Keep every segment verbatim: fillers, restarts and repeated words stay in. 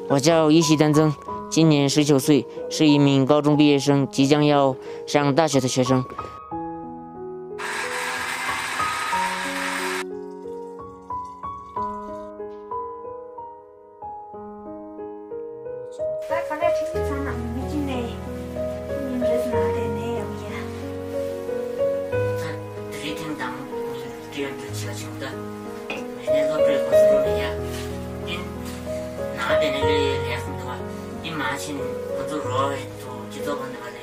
我叫一喜丹增，今年十九岁，是一名高中毕业生，即将要上大学的学生。 ད་ག་ལེར་ཁྲིད་ཚང་ནང་མི་གཅིག་ནས་ཉིན་རེ་ཟིན་ལ་དེ་ནས་ཡོང་ཡ། ད་དེ་རིང་ཐེངས་དང་ཀྲི་ཡོན་དུ་ཆ་ཆུང་ད་མི་ནས་སློབ་གྲྭའི་གོ་སོ་རུ་ནས་ཡ། ཨིན་ན་དེ་ནས་ལས་ལས་སུ་འདུག་ཨིན་མ་ཕྱིན་ཁོ་ཚོ་རོ་ཨེ་ཚོ་སྤྱི་ཚོགས་གང་དུ་མ་ལས།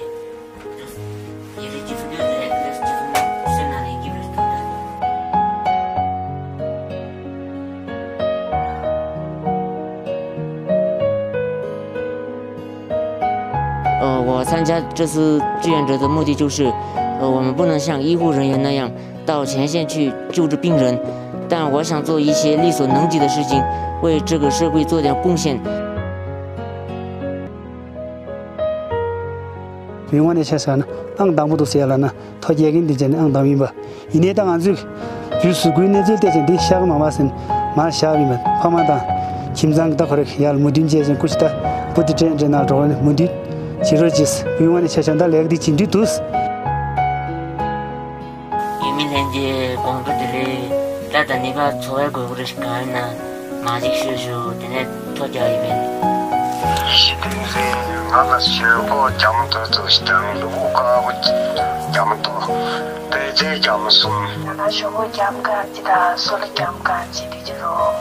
呃，我参加这次志愿者的目的就是，呃，我们不能像医护人员那样到前线去救治病人，但我想做一些力所能及的事情，为这个社会做点贡献。 བུའི་ངོས་ནས་ཆ་བཞག་ན་ཨང་དང་པོ་འདུག་ཟེར་ཡ་ལ་ན་ཐོ་རྒྱག་མཁན་འདི་བྱས་ནས་ཨང་དང་པོ་ཡིན་པ། ཡིན་ནའི་ད་ང་ཚོས་བུའི་གཟུགས་པོའི་གནས་ཚུལ་བལྟས་ཙང་འདི་བཞག་གི་མ་མ་ཟིན་མར་བཞག་ཡིན་པ། ཕ་མ་དང་ཁྱིམ་ཚང་གི་ད་ཁོ་རེ་ཡར་མོས་མཐུན་བྱས་ཙང་སྐུ་ཞིག་ད་བུ་དེ་དྲན་དྲན་ནང་འགྲོ་བ་ནས་མོས་མཐུན་བྱེད་རོགས་གྱིས། བུའི་ངོས་ནས་ཆ་བཞག་ན་ད་ལས་ཀ་འདི་བྱེད་འདོད་འདུག་ཡུལ་མི་ལྷན་རྒྱས་དགོང་དྲོ་བདེ་ལེགས། ད་ད་ནི་ཕར་འཚོ་བའི་དགོས་མཁོ་རེ་ཞིག་གང་ཡིན་ན་མ་གཅིག་ཤོད་ཞུ། དེ་ནས་ཐོ་རྒྱག་ཡིན་པས། ཡེ་ཤེས་བསྟན་འཛིན། ང་ལ་ཞོགས་པ་འཇམ་ཏོག་ཏོ་ཞིག་དང་ལུས་པོ་དཀར་པོ་འཇམ་ཏོག་དཔེ་ཆའི་རྒྱ་མ་གསུམ། ང་ཞོགས་པ་འཇམ་གང་ཅི་དང་སོལ་འཇམ་གང་ཅི་དེ་ཅི་རོ།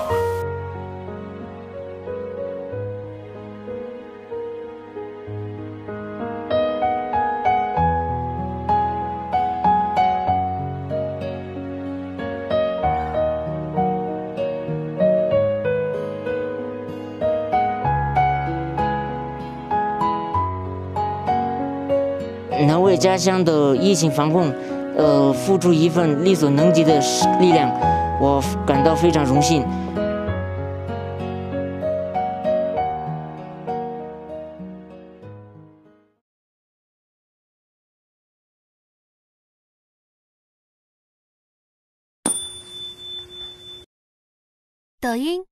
能为家乡的疫情防控，呃，付出一份力所能及的力量，我感到非常荣幸。 抖音。